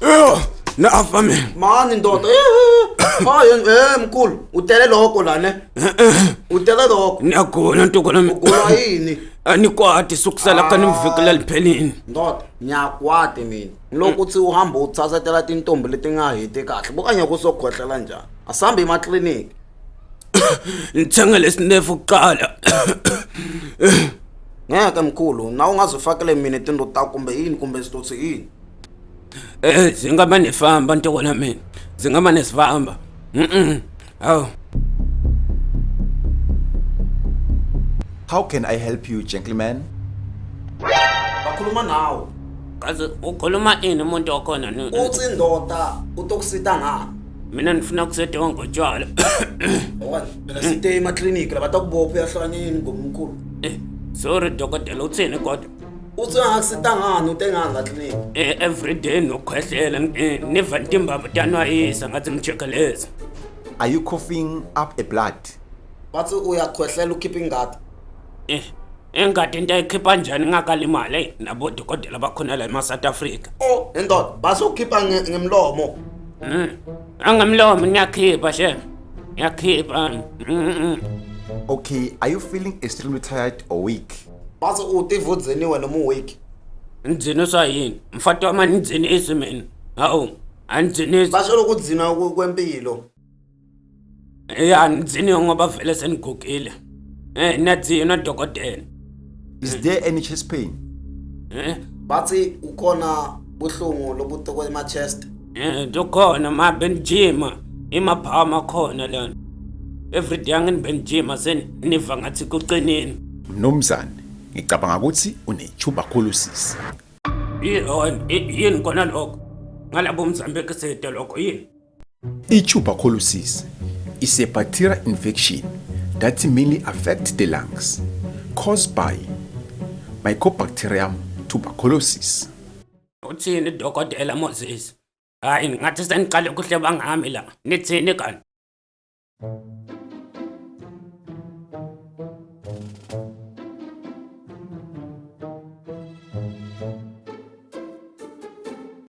Yo, nafa mina. Mani ndoda. Hayi mkhulu, utele lokho la ne. Utele lokho. Ngiyagula ntuku nami. Ugula yini? Anikwati sukusala kanimvikela liphelini. Ndoda, ngiyakwati mina. Lokhu uthi uhamba uthathela tintombi letingahiti kahle. Bukanye kusokhohlela njani? Asambe emakliniki. Ngithenge lesinefu kuqala. Ngeke mkhulu, na ungazifakele mina tinto ta kumbe yini kumbe sitotsi yini. Zingaba nefamba ntuku nami. Zingaba nesifamba. Hawu. How can I help you, gentlemen? Bakhuluma nawe. Kaze ukhuluma ini umuntu wakhona ni? Uthi ndoda utokusita ngani? Mina ngifuna kusetwa ngotshwala. Okanye phela site emakliniki la batakubopha uyahlanya yini ngomkhulu. Sorry dokotela uthini kodwa? Uthi angakusita ngani ute ngani la kliniki? Every day nokukhwehlela niva ntimbambo tanwayisa ngathi ngijikeleza. Are you coughing up a blood? Bathi uyakhwehlela ukhipha ingadi. Engadi into ayikhipha njani ngakalimali hey nabo dokotela bakhona la ema South Africa. Oh, indoda bazokhipha ngemlomo. Angemlomo niyakhipha she. Ngiyakhipha. Okay, are you feeling extremely tired or weak? Bathi utivudzeniwe noma uweak. Ngidziniswa yini? Mfati wami anidzinisi mina. Hawu, anidzinisi. Basho ukudzina kwempilo. Ya, ngidziniwe ngoba vele senigugile. Niyadzina dokotela. Is there any chest pain? Bathi ukhona buhlungu lobuto ema chest. Kukhona ma benijima imaphama khona lana. Every day anginibenijima seniva ngathi kuqinile. Mnumzane, ngicabanga ukuthi une-tuberculosis. Yini kona lokho? Ngalabo Mozambique sede lokho yini? I-tuberculosis is a bacterial infection that mainly affects the lungs, caused by Mycobacterium tuberculosis. Uthini dokotela Moses? Hayi ngathi seniqale kuhleba ngami la. Nithini kanti?